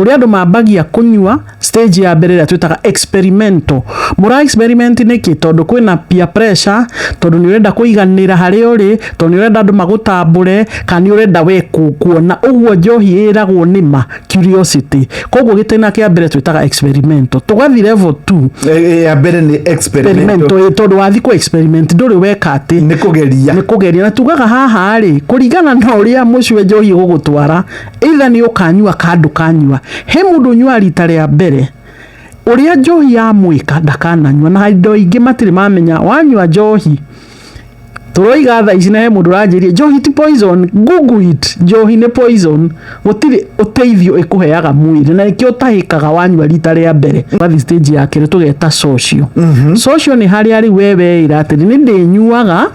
Kũrĩ andũ mambagia kũnyua stage ya mbere ĩrĩa twĩtaga experimental. Mũra experiment nĩkĩ? Tondũ kwĩna peer pressure, tondũ nĩ ũrenda kũiganĩra harĩa ũrĩ, tondũ nĩ ũrenda andũ magũtambũre, kana nĩ ũrenda we kuona ũguo njohi ĩragwo nĩma curiosity. Koguo gĩtĩna kĩa mbere twĩtaga experimental. Tũgathiĩ level 2. Ya mbere nĩ experimental. Experimental, tondũ wathiĩ kũ experiment ndũrĩ weka atĩ nĩ kũgeria. Nĩ kũgeria. Na tugaga haha rĩ, kũringana na ũrĩa mũcue njohi ĩgũgũtwara, either nĩ ũkanyua ka ndũkanyua. He mũndũ ũnyuaga rita rĩa mbere, ũrĩa njohi yamwĩka ndakananyua. Na andũ aingĩ matirĩ mamenya wanyua njohi tũroiga thaa ici. Na he mũndũ ũranjĩria njohi ti poison. Google it. Njohi nĩ poison, gũtirĩ ũteithio ĩkũheaga mwĩrĩ, na nĩkĩo ũtahĩkaga wanyua rita rĩa mbere. Wathi stage ya kerĩ tũgeta social. Social nĩ harĩa rĩu we weĩra atĩrĩ, nĩ ndĩnyuaga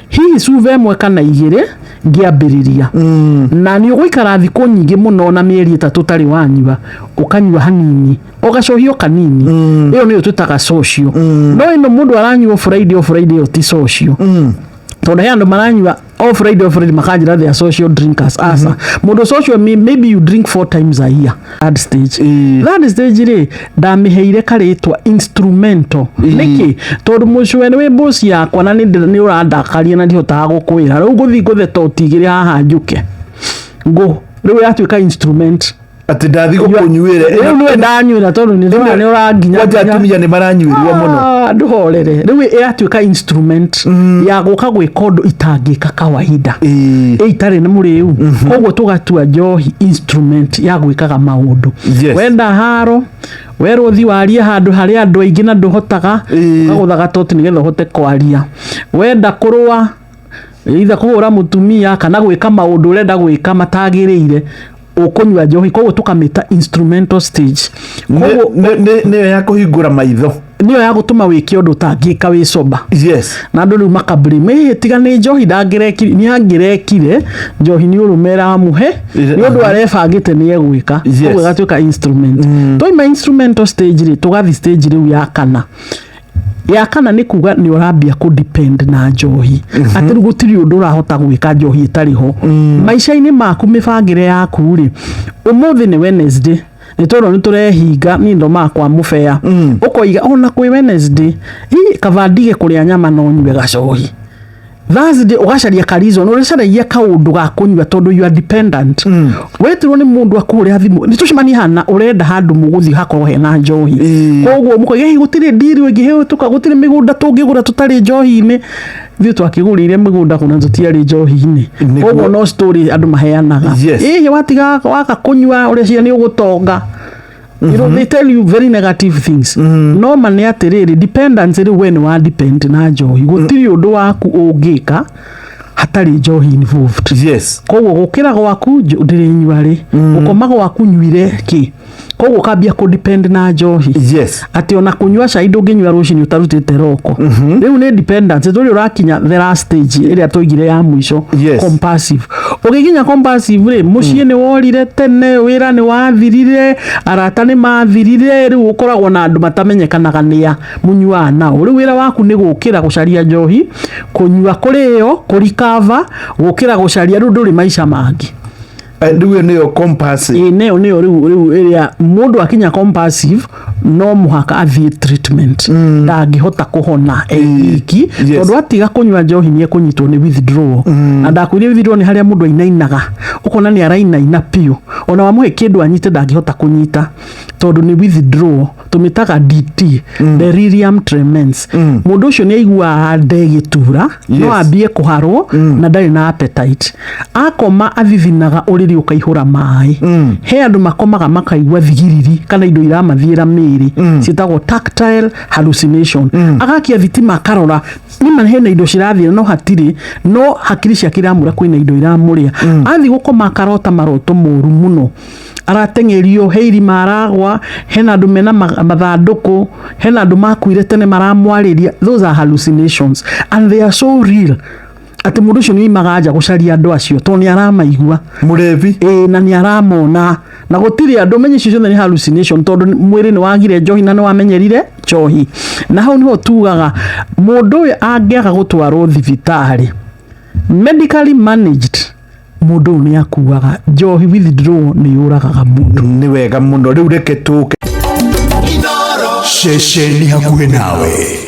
hihi cuba ĩmwe kana igĩrĩ ngĩambĩrĩria, na nĩ ũgũikara thikũ nyingĩ mũno na mĩeri 3 ũtarĩ wanyua, ũkanyua hanini, ũgacohio kanini. Ĩyo nĩyo twĩtaga social. No ĩno mũndũ aranyua o Friday o Friday, ĩyo ti social, tondũ he andũ maranyua o Friday o Friday makanjĩra they are social drinkers. Aca, mũndũ social maybe you drink four times a year. Third stage. Third stage rĩ, ndamĩheire karĩtwa instrumental. Nĩkĩ? Tondũ mũcue nĩ wĩ boss yakwa na nĩ ũrandakaria na ndihotaga gũkwĩra. Rĩu ngũthiĩ ngũthe toti igĩrĩ haha njũke ngũ, rĩu yatuĩka instrument. Atĩ ndathi gũkũnyuĩre. Rĩu nĩwe ndanyuĩra tondũ nĩ ndĩrona nĩ ũranginya. Kwanja atumia nĩ maranyuĩrwo mũno. Ah, ndũhorere. Rĩu ĩratuĩka instrument ya gũka gwĩka ũndũ itangĩka kawaida, ĩ itarĩ na mũrĩu. Koguo tũgatua njohi instrument ya gwĩkaga maũndũ. Wenda haro, werwo ũthiĩ warie handũ harĩ andũ aingĩ na ndũhotaga, ũkagũtha gatoti nĩgetha ũhote kwaria. Wenda kũrũa, either kũhũra mũtumia kana gwĩka maũndũ ũrenda gwĩka matagĩrĩire, ũkũnyua njohi. Koguo tũkamĩta instrumental stage. Koguo Nĩyo ya kũhingũra maitho. Nĩyo ya gũtũma wĩke ũndũ ũtangĩka wĩ sober. Na andũ rĩu makablame, ĩ tiga nĩ njohi ndangĩrekire. Nĩ angĩrekire, njohi nĩ ũrũme ĩramũhe nĩ ũndũ arebangĩte nĩ egwĩka. Koguo ĩgatuĩka instrument. Twaima instrumental stage rĩ, tũgathiĩ stage rĩu ya kana. Ya kana nĩ kuga nĩ ũrambia kũ depend na njohi, atĩ rĩu gũtirĩ ũndũ ũrahota gwĩka njohi ĩtarĩ ho maica-inĩ maku. Mĩbangĩre yaku rĩ, ũmũthĩ nĩ Wednesday, nĩ tondũ nĩ tũrehinga niĩ ndomaga kwa mũbea, ũkoiga ona kwĩ Wednesday ĩ kaba ndige kũrĩa nyama no nyue gacohi. Thursday ũgacaria ka reason, ũrĩcaragia kaũndũ ga kũnyua tondũ you are dependent. Wetirwo nĩ mũndũ akũhũrĩra thimũ, nĩ tũcemanie hana, ũrenda handũ mũgũthiĩ hakorwo hena njohi. Koguo mũkoiga, "Ĩ, gũtirĩ ndiri ĩngĩhĩtũka, gũtirĩ mĩgũnda tũngĩgũra tũtarĩ njohi-inĩ." Ithuĩ twakĩgũrĩire mĩgũnda kũna tũtiarĩ njohi-inĩ. Koguo no story andũ maheanaga. Ĩhĩ watiga waka kũnyua ũreciria nĩ ũgũtonga. They tell you very negative things. No ma nĩ atĩrĩrĩ, dependence rĩu we nĩ wa depend na njohi, gũtirĩ ũndũ waku ũngĩka hatarĩ njohi involved. Koguo gũkĩra gwaku ndĩrĩnyua rĩ, gũkoma gwaku nyuire kĩ, koguo ũkambia kũ depend na njohi. Atĩ ona kũnyua cai ndũngĩnyua rũcinĩ ũtarutĩte roko. Rĩu nĩ dependence tũrĩ. Ũrakinya the last stage ĩrĩa tũigire ya mũico, compulsive. Ũgĩkinya compulsive rĩ, mũciĩ nĩ worire tene, wĩra nĩ wathirire, arata nĩ mathirire. Rĩu ũkoragwo na andũ matamenyekanaga nĩa mũnyuaga nao. Rĩu wĩra waku nĩ gũkĩra gũcaria njohi, kũnyua, kũrĩo, kũrikava, gũkĩra gũcaria. Rĩu ndũrĩ maica mangĩ. Rĩu ĩyo nĩyo compulsive. Ĩ nĩyo rĩu ĩrĩa mũndũ akinya compulsive no mũhaka athiĩ treatment, ndangĩhota kũhona e wiki, tondũ atiga kũnyua njohi nĩ ekũnyitwo nĩ withdrawal. Na ndakwĩrire withdrawal nĩ harĩa mũndũ ainainaga, ũkona nĩ arainaina biũ, ona wamũhe kĩndũ anyite ndangĩhota kũnyita tondũ nĩ withdrawal. Tũmĩtaga DT, delirium tremens. Mũndũ ũcio nĩ aiguaga ndegĩtura, no ambie kũharwo na ndarĩ na appetite. Akoma athithinaga ũrĩrĩ ũkaihũra maĩ. He andũ makomaga makaigua thigiriri kana indo iramathiĩra mĩĩrĩ, ciĩtagwo tactile hallucination. Agakia thitima akarora nĩma hena indo cirathiĩ, no hatirĩ, no hakiri ciake iramwĩra kwĩna indo iramũrĩa. Athiĩ gũkoma akarota maroto moru mũno, arateng'erio, he irima aragwa, hena andũ mena mathandũkũ, hena andũ makuire tene maramwarĩria. Those are hallucinations and they are so real atĩ mũndũ ũcio nĩ oimaga nja gũcaria andũ acio tondũ nĩ aramaigua. Mũrebi. Ĩĩ, na nĩ aramona na gũtirĩ andũ. Menye icio ciothe nĩ hallucination tondũ mwĩrĩ nĩ wagire njohi na nĩ wamenyerire njohi. Na hau niho tugaga mũndũ ũyũ angĩaga gũtwarwo thibitarĩ, medically managed, Mũndũ ũyũ nĩ akuaga. Njohi withdraw nĩ yũragaga mũndũ. Nĩ wega mũno. Rĩu reke tũke Ceceni hakuhĩ nawe.